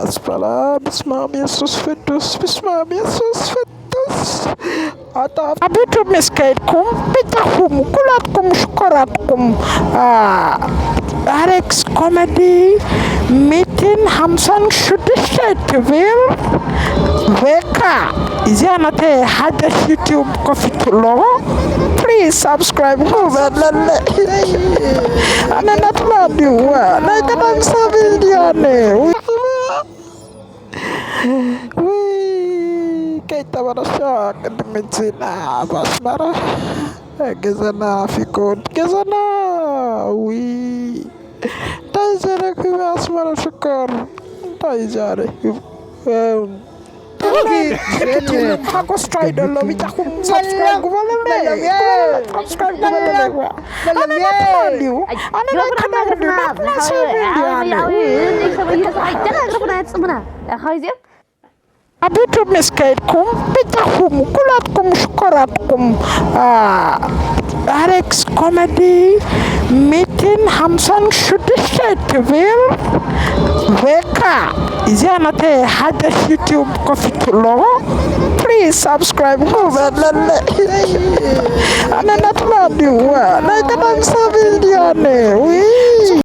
ኣስመራ፣ ብስመ ኣብ የሱስ ፍዱስ፣ ብስመ ኣብ የሱስ ፍዱስ። ኣታ ኣብ ዩቱብ ምስ ከይድኩም ብጃኹም ኩላትኩም ሽኮራትኩም፣ አ፣ ኣሌክስ ኮሜዲ ሚእትን ሓምሳን ሽዱሽተ ትብል በቃ። እዚኣ ናተይ ሓደሽ ዩቱብ ከፊቱ ኣሎ። ፕሊዝ ሳብስክራይብ ግበረለይ። ኣነ ናትና ድዋ ናይ ቀደም ሰብ ድያነ። ውይ፣ ከይተበላሻ ቅድሚ ዝና ኣብ ኣስመራ ገዛና ፊኮን ገዛና። ውይ፣ እንታይ ዘረክብ ኣስመራ ሽኮር፣ እንታይ ዘረክብ? ሓጎስ ትራይ ደሎ ብጫኹም ሳብስክራይብ ግበረለይ። ሳብስክራይብ ግበረለይ። ኣነ ናትና ድዩ? ኣነ ናትና ድዩ? ናትና ሰብ ድዩ ኣነ? ኣብ ዩቱብ ምስ ከይድኩም ብጃኹም ኩላትኩም ሽኮራትኩም፣ አ፣ ኣሌክስ ኮሜዲ ሚእትን ሓምሳን ሽዱሽተ ትብል በቃ። እዚኣ ናተይ ሓደሽ ዩቱብ ከፊቱ ኣሎ። ፕሊዝ ሳብስክራይብ ግበረለይ። ኣነ ናትና ድዋ ናይ ቀደም ሰብ ድያነ። ውይ።